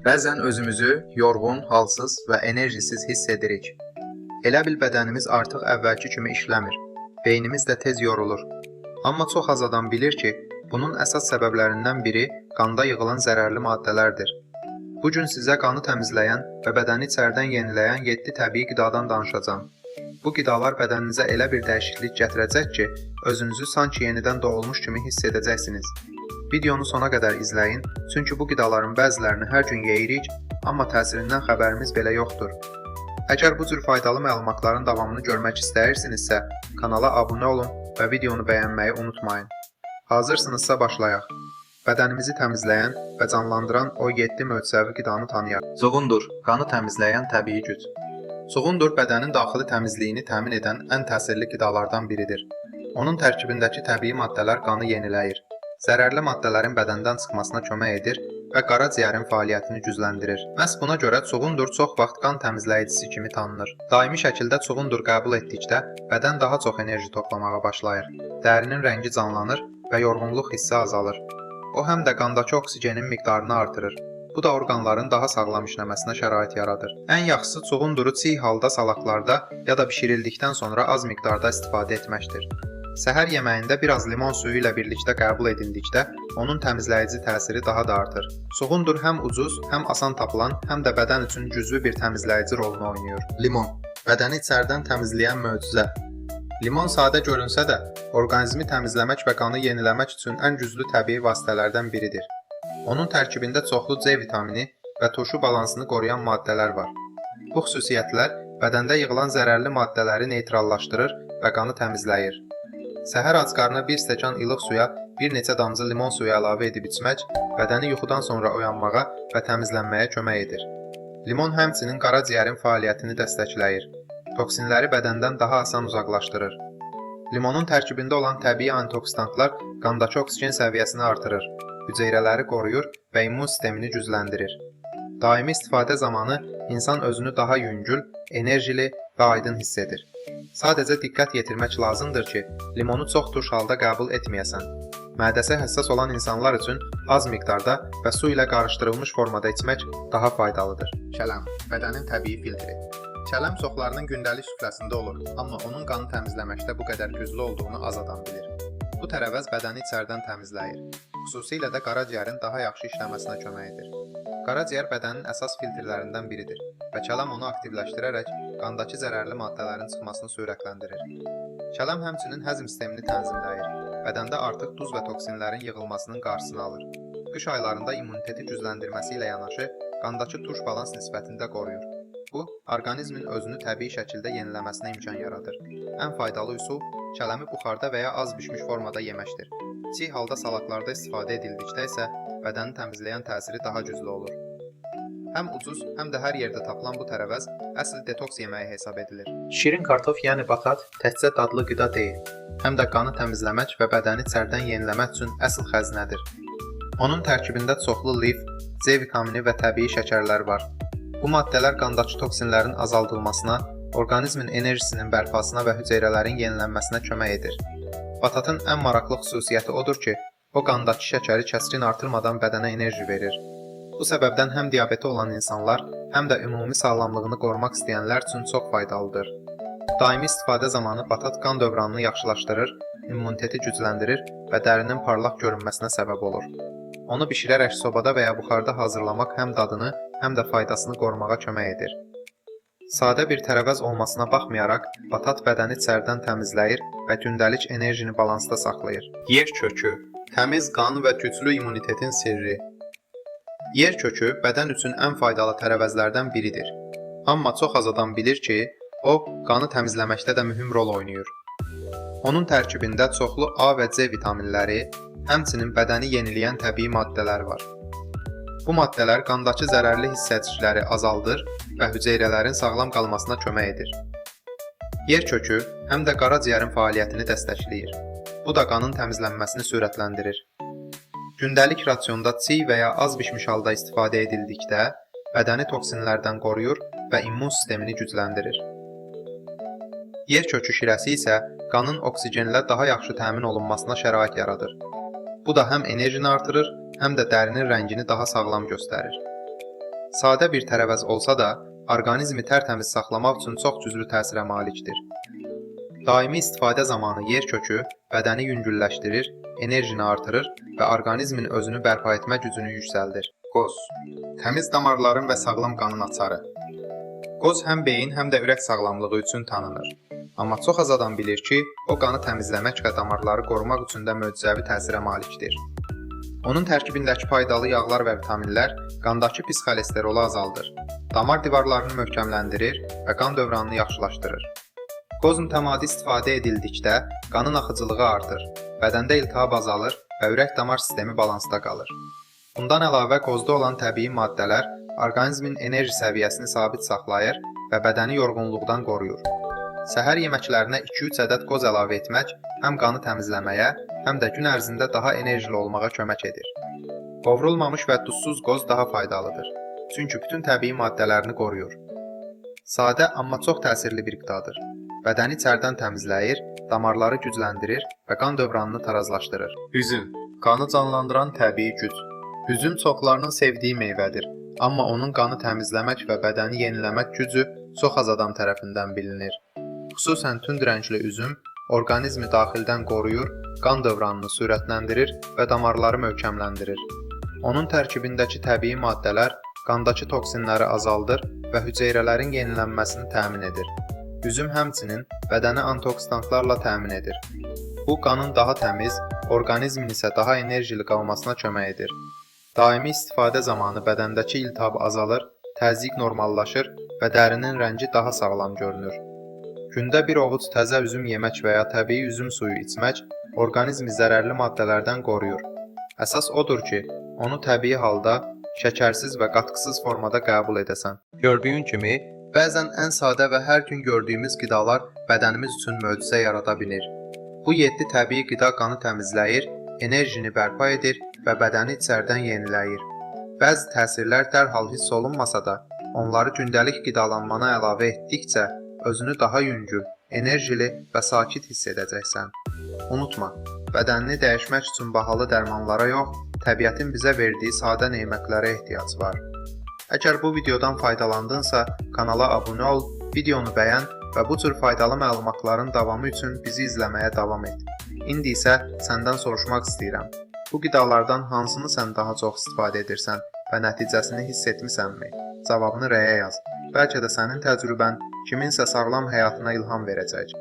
Bəzən özümüzü yorğun, halsız və enerjisiz hiss edirik. Elə bil bədənimiz artıq əvvəlki kimi işləmir. Beynimiz də tez yorulur. Amma çox az adam bilir ki, bunun əsas səbəblərindən biri qanda yığılan zərərli maddələrdir. Bu gün sizə qanı təmizləyən və bədəni içərdən yeniləyən 7 təbii qidadan danışacağam. Bu qidalar bədəninizə elə bir dəyişiklik gətirəcək ki, özünüzü sanki yenidən doğulmuş kimi hiss edəcəksiniz. Videonu sona qədər izləyin, çünki bu qidaların bəzilərini hər gün yeyirik, amma təsirindən xəbərimiz belə yoxdur. Əgər bu cür faydalı məlumatların davamını görmək istəyirsinizsə, kanala abunə olun və videonu bəyənməyi unutmayın. Hazırsınızsa başlayaq. Bədənimizi təmizləyən və canlandıran o 7 möcüzəvi qidanı tanıyaq. Cuğundur, qanı təmizləyən təbii güc. Cuğundur bədənin daxili təmizliyini təmin edən ən təsirli qidalardan biridir. Onun tərkibindəki təbii maddələr qanı yeniləyir, zərərli maddələrin bədəndən çıxmasına kömək edir və qaraciyərin fəaliyyətini gücləndirir. Məhz buna görə cuğundur çox vaxt qan təmizləyicisi kimi tanınır. Daimi şəkildə cuğundur qəbul etdikdə bədən daha çox enerji toplamağa başlayır. Dərinin rəngi canlanır və yorğunluq hissi azalır. O həm də qandakı oksigenin miqdarını artırır. Bu da orqanların daha sağlam işləməsinə şərait yaradır. Ən yaxşısı cuğunduru çiğ halda salatlarda ya da bişirildikdən sonra az miqdarda istifadə etməkdir. Səhər yeməyində biraz limon suyu ilə birlikdə qəbul edildikdə onun təmizləyici təsiri daha da artır. Cuğundur həm ucuz, həm asan tapılan, həm də bədən üçün güclü bir təmizləyici rolunu oynayır. Limon bədəni içərdən təmizləyən möcüzə. Limon sadə görünsə də, orqanizmi təmizləmək və qanı yeniləmək üçün ən güclü təbii vasitələrdən biridir. Onun tərkibində çoxlu C vitamini və turşu balansını qoruyan maddələr var. Bu xüsusiyyətlər bədəndə yığılan zərərli maddələri neytrallaşdırır və qanı təmizləyir. Səhər ac qarına bir stəkan ilıq suya bir neçə damcı limon suyu əlavə edib içmək bədəni yuxudan sonra oyanmağa və təmizlənməyə kömək edir. Limon həmçinin qaraciyərin fəaliyyətini dəstəkləyir. Toksinləri bədəndən daha asan uzaqlaşdırır. Limonun tərkibində olan təbii antioksidantlar qandakı oksigen səviyyəsini artırır, hüceyrələri qoruyur və immun sistemini gücləndirir. Daimi istifadə zamanı insan özünü daha yüngül, enerjili və aydın hiss edir. Sadəcə diqqət yetirmək lazımdır ki, limonu çox turş halda qəbul etməyəsən. Mədəsi həssas olan insanlar üçün az miqdarda və su ilə qarışdırılmış formada içmək daha faydalıdır. Kələm, bədənin təbii filtri. Kələm çoxlarının gündəlik süfrəsində olur, amma onun qanı təmizləməkdə bu qədər güclü olduğunu az adam bilir. Bu tərəvəz bədəni içərdən təmizləyir. Xüsusilə də qaraciyərin daha yaxşı işləməsinə kömək edir. Qaraciyər bədənin əsas filtrlərindən biridir və kələm onu aktivləşdirərək qandakı zərərli maddələrin çıxmasını sürətləndirir. Kələm həmçinin həzm sistemini tənzimləyir, bədəndə artıq duz və toksinlərin yığılmasının qarşısını alır. Qış aylarında immuniteti gücləndirməsi ilə yanaşı, qandakı turş balans nisbətini də qoruyur. Bu, orqanizmin özünü təbii şəkildə yeniləməsinə imkan yaradır. Ən faydalı üsul kələmi buxarda və ya az bişmiş formada yeməkdir. Çiğ halda salatlarda istifadə edildikdə isə bədəni təmizləyən təsiri daha güclü olur. Həm ucuz, həm də hər yerdə tapılan bu tərəvəz əsl detoks yeməyi hesab edilir. Şirin kartof, yəni batat, təkcə dadlı qida deyil, həm də qanı təmizləmək və bədəni içərdən yeniləmək üçün əsl xəzinədir. Onun tərkibində çoxlu lif, C vitamini və təbii şəkərlər var. Bu maddələr qandakı toksinlərin azaldılmasına, orqanizmin enerjisinin bərpasına və hüceyrələrin yenilənməsinə kömək edir. Batatın ən maraqlı xüsusiyyəti odur ki, o qandakı şəkəri kəskin artırmadan bədənə enerji verir. Bu səbəbdən həm diabeti olan insanlar, həm də ümumi sağlamlığını qorumaq istəyənlər üçün çox faydalıdır. Daimi istifadə zamanı batat qan dövranını yaxşılaşdırır, immuniteti gücləndirir və dərinin parlaq görünməsinə səbəb olur. Onu bişirərək sobada və ya buxarda hazırlamaq həm dadını, həm də faydasını qorumağa kömək edir. Sadə bir tərəvəz olmasına baxmayaraq, batat bədəni içərdən təmizləyir və gündəlik enerjini balansda saxlayır. Yer kökü, təmiz qan və güclü immunitetin sirri. Yer kökü bədən üçün ən faydalı tərəvəzlərdən biridir. Amma çox az adam bilir ki, o qanı təmizləməkdə də mühüm rol oynayır. Onun tərkibində çoxlu A və C vitaminləri, həmçinin bədəni yeniləyən təbii maddələr var. Bu maddələr qandakı zərərli hissəcikləri azaldır və hüceyrələrin sağlam qalmasına kömək edir. Yer kökü həm də qaraciyərin fəaliyyətini dəstəkləyir. Bu da qanın təmizlənməsini sürətləndirir. Gündəlik rasionda çiğ və ya az bişmiş halda istifadə edildikdə bədəni toksinlərdən qoruyur və immun sistemini gücləndirir. Yer kökü şirəsi isə qanın oksigenlə daha yaxşı təmin olunmasına şərait yaradır. Bu da həm enerjini artırır, həm də dərinin rəngini daha sağlam göstərir. Sadə bir tərəvəz olsa da, orqanizmi tərtəmiz saxlamaq üçün çox güclü təsirə malikdir. Daimi istifadə zamanı yer kökü bədəni yüngülləşdirir, enerjini artırır və orqanizmin özünü bərpa etmə gücünü yüksəldir. Qoz. Təmiz damarların və sağlam qanın açarı. Qoz həm beyin, həm də ürək sağlamlığı üçün tanınır. Amma çox az adam bilir ki, o qanı təmizləmək və damarları qorumaq üçün də möcüzəvi təsirə malikdir. Onun tərkibindəki faydalı yağlar və vitaminlər qandakı pis xolesterolı azaldır, damar divarlarını möhkəmləndirir və qan dövranını yaxşılaşdırır. Qoz mütəmadi istifadə edildikdə qanın axıcılığı artır, bədəndə iltihab azalır və ürək-damar sistemi balansda qalır. Bundan əlavə qozda olan təbii maddələr orqanizmin enerji səviyyəsini sabit saxlayır və bədəni yorğunluqdan qoruyur. Səhər yeməklərinə 2-3 ədəd qoz əlavə etmək həm qanı təmizləməyə, həm də gün ərzində daha enerjili olmağa kömək edir. Qovrulmamış və duzsuz qoz daha faydalıdır. Çünki bütün təbii maddələrini qoruyur. Sadə, amma çox təsirli bir qidadır. Bədəni içərdən təmizləyir, damarları gücləndirir və qan dövranını tarazlaşdırır. Üzüm, qanı canlandıran təbii güc. Üzüm çoxlarının sevdiyi meyvədir, amma onun qanı təmizləmək və bədəni yeniləmək gücü çox az adam tərəfindən bilinir. Xüsusən tünd rəngli üzüm orqanizmi daxildən qoruyur, qan dövranını sürətləndirir və damarları möhkəmləndirir. Onun tərkibindəki təbii maddələr qandakı toksinləri azaldır və hüceyrələrin yenilənməsini təmin edir. Üzüm həmçinin bədəni antioksidantlarla təmin edir. Bu, qanın daha təmiz, orqanizmin isə daha enerjili qalmasına kömək edir. Daimi istifadə zamanı bədəndəki iltihab azalır, təzyiq normallaşır və dərinin rəngi daha sağlam görünür. Gündə bir ovuc təzə üzüm yemək və ya təbii üzüm suyu içmək orqanizmi zərərli maddələrdən qoruyur. Əsas odur ki, onu təbii halda, şəkərsiz və qatqısız formada qəbul edəsən. Gördüyün kimi, bəzən ən sadə və hər gün gördüyümüz qidalar bədənimiz üçün möcüzə yarada bilir. Bu 7 təbii qida qanı təmizləyir, enerjini bərpa edir və bədəni içərdən yeniləyir. Bəzi təsirlər dərhal hiss olunmasa da, onları gündəlik qidalanmana əlavə etdikcə özünü daha yüngül, enerjili və sakit hiss edəcəksən. Unutma, bədənini dəyişmək üçün bahalı dərmanlara yox, təbiətin bizə verdiyi sadə nemətlərə ehtiyac var. Əgər bu videodan faydalandınsa, kanala abunə ol, videonu bəyən və bu cür faydalı məlumatların davamı üçün bizi izləməyə davam et. İndi isə səndən soruşmaq istəyirəm. Bu qidalardan hansını sən daha çox istifadə edirsən və nəticəsini hiss etmisənmi? Cavabını rəyə yaz. Bəlkə də sənin təcrübən kiminsə sağlam həyatına ilham verəcək.